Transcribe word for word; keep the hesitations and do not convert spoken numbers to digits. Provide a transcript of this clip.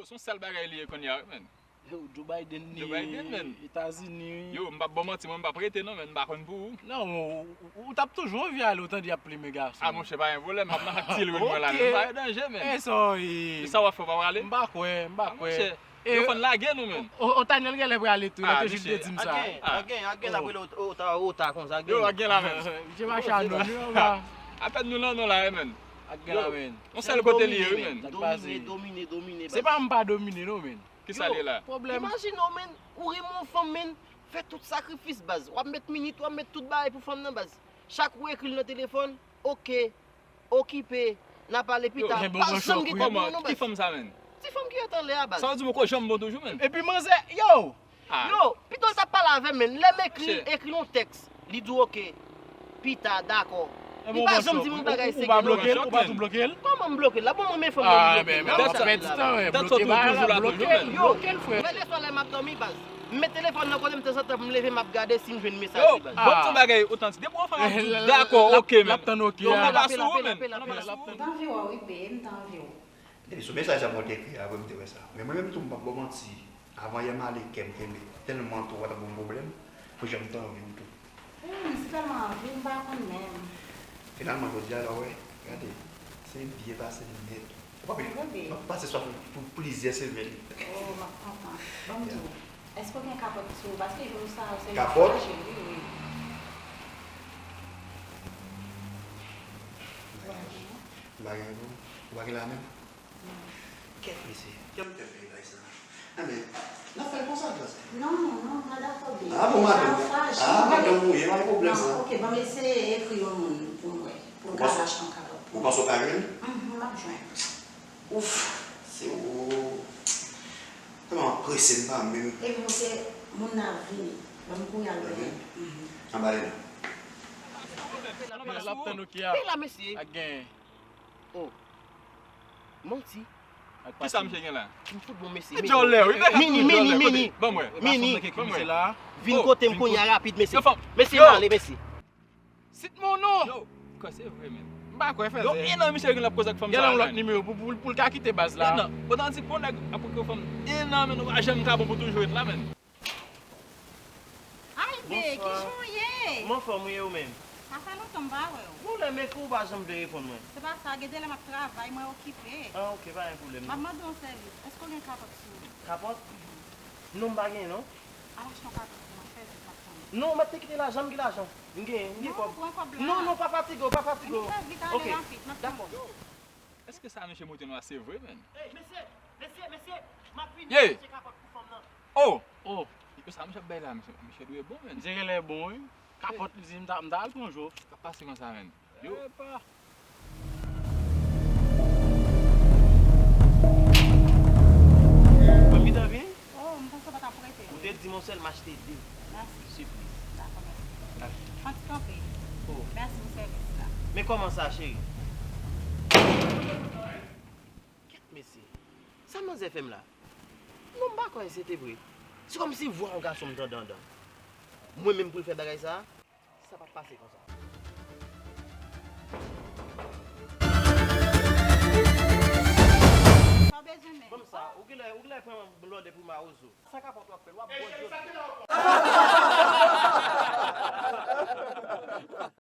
Se yon sèl bagay li ye kounye a wi, menn. Yo, Joe Biden ni Joe Biden, menn. Etazini wi. Yo, m p ap ba w manti, mwen m p ap rete non, menn, m pa konn pou ou. Non, ou, ou, ou t ap toujou anvi ale, ou tande y ap plimen gason. Ah, monchè, pa gen pwoblèm, m ap nan ak ti lwil mwen la, menn. M pa gen danje, menn. E sa w ye? E sa w ap fè, w pa prale? M pa kwè, m pa kwè. Ah, monchè, yo fann lage nou, menn. O, o, Otaniel genlè prale tou, lè ke Jules te di m sa. Ak gen, ak gen, ak gen, l ap rele ota, ota konsa, ak gen. Yo, ak gen la, menn. Misye mache a non, non, la. Apèn nou nan non la, menn. Ak gen la, menn. Yon sèl kote li ye, wi, menn. Domine, domine, domine, se pa m pa domine, non, menn. Kisa li ye la? Pwoblèm. Imajine w, menn, ou renmen yon fanm, menn, fè tout sakrifis, baz. W ap met minit, w ap met tout bagay pou fanm nan, baz. Chak ou ekri l nan telefòn, oke, okipe, n a pale pita. Yo, pa janm gen tan pou nou, baz. Ki fanm sa, menn? Ti fanm ki ret anlè a, baz. Sa vle di m poko janm bon toujou, menn. Epi manzè, yo! Yo, pito l t ap pale avè m, menn. Lè m ekri l, ekri l yon tèks, li di w oke, pita, dakò. Li pa janm di m yon bagay serye, non. Ou pa bloke l, ou pa tou bloke l? Kòman m bloke l la? Bon, mwen menm fanm nan m bloke l la. Tèt sa, tèt sa tou toujou la toujou, menn. Yo, lè lè swa lè m ap dòmi, baz. M met telefòn nan kote m, tanzantan m leve m ap gade si m jwenn mesaj li, baz. Bon, ti bagay otantik. Depi yon fanm ap di w dakò, oke, menn. L ap tann oke a. Yo, m pa sou ou, menn. M pa sou ou. M t anvi wè w wi, bee, m t anvi wè w. Depi sou mesaj sa mwen te ekri a, vre m te wè sa. Men mwen menm tou, m p ap ba w manti. Avan yè m ale, kè m kenbe. Tèlman tou, w t ap ban m pwoblèm, pou jan m t anvi w tou. Wi, m tèlman anvi w, m pa konn menm. Finalman, jodi a la, w wè, gade, se byen pase nèt. W pa, w ap pase swa pou, pou plizyè semèn. Oh, m ap kontan. Ban m di w, èske w gen kapòt sou ou? Paske jou sa yo, se jou fache, wi, wi. M pa gen pou ou. Ou pa gen la menm? Kèt mesye, jan m fè fè bagay sa? Enben, n ap fè l konsa, Jòs. Non, non, m pa dakò byen. Ah bon, madanm. Ah, madanm ou ye, pa gen pwoblèm sa. Non, oke, ban m eseye ekri yon moun pou m wè, pou m ka lache yon kapòt pou ou. Ou panse w ka jwenn? Mhm, m ap jwenn. Ouf, se ou. Kòman m ap prese m pa menm. Epi m se moun nan ap vini. Ban m kouri al wè. Mhm. Anba de nan. L ap tann oke a. Pe la, mesye. Ak gen. Oh. Manti. Kisa misye gen la? M fout bon mesye. Mini, mini, mini. Ban mwen. Mini. Vin kote m kounye a rapid, mesye. Mesye, m ale, mesye. Sit mon non. Yo, kò se vre, menn. M pa kwè fè. Yo, en an misye gen l ap koze ak fanm sa. Gen yon lòt nimewo pou, pou, pou l ka kite baz la. En an. Otantik pou nèg ap koke fanm. En an, menn, ou pa janm ka bon pou toujou ret la, menn. Ay, be, kijan w ye? M anfòm, wi, e ou menm? Sa fè lontan m pa wè w. Bon, lè m ekri w, ou pa janm vle reponn mwen. Se pa sa, gen de lè m ap travay, mwen okipe. Ah, oke, pa gen pwoblèm, non. M ap mande w yon sèvis. Èske w gen kapòt sou ou? Kapòt? Mhm. Non, m pa gen, non. Al achte yon kapòt pou mwen, fè vit, m ap tann ou. Non, m ap te kite lajan, m gen lajan. M gen, m gen kòb. Non, pran kòb la. Non, non, pa fatige w, pa fatige w. Vin fè vit, ale rapid, m ap tann ou. Èske sa misye montre nou a se vre, menn? Ey, mesye, mesye, mesye, m ap vini achte kapòt pou fanm nan. Oh! Oh! Yo, sa misye ap bay la, misye, misye dwe bon, menn. Misye genlè bon, wi. Kapòt li di, m ta, m ta al pran jo. Sa k ap pase konsa, menn? Yo. Epa. Mwen gentan vini. Oh, m panse w pa t ap rete. Ou te di m yon sèl, m achte de. Mèsi. Sipriz. Dakò, mèsi. Ann kanpe. Oh. Mèsi pou sèvis la. Men kòman sa, cheri? Kèt mesye. Sa manzè fè m la? Non, m pa kwè se te vre. Se kòmsi vwa yon gason m tande anndan. Mwen menm pou l fè bagay sa a? Sa p ap pase konsa. Sa w bezwen menm? Ban m sa, ou genlè, ou genlè pran blòdè pou mawozo. Sa kapòt w ap fè l, w ap bwè dlo.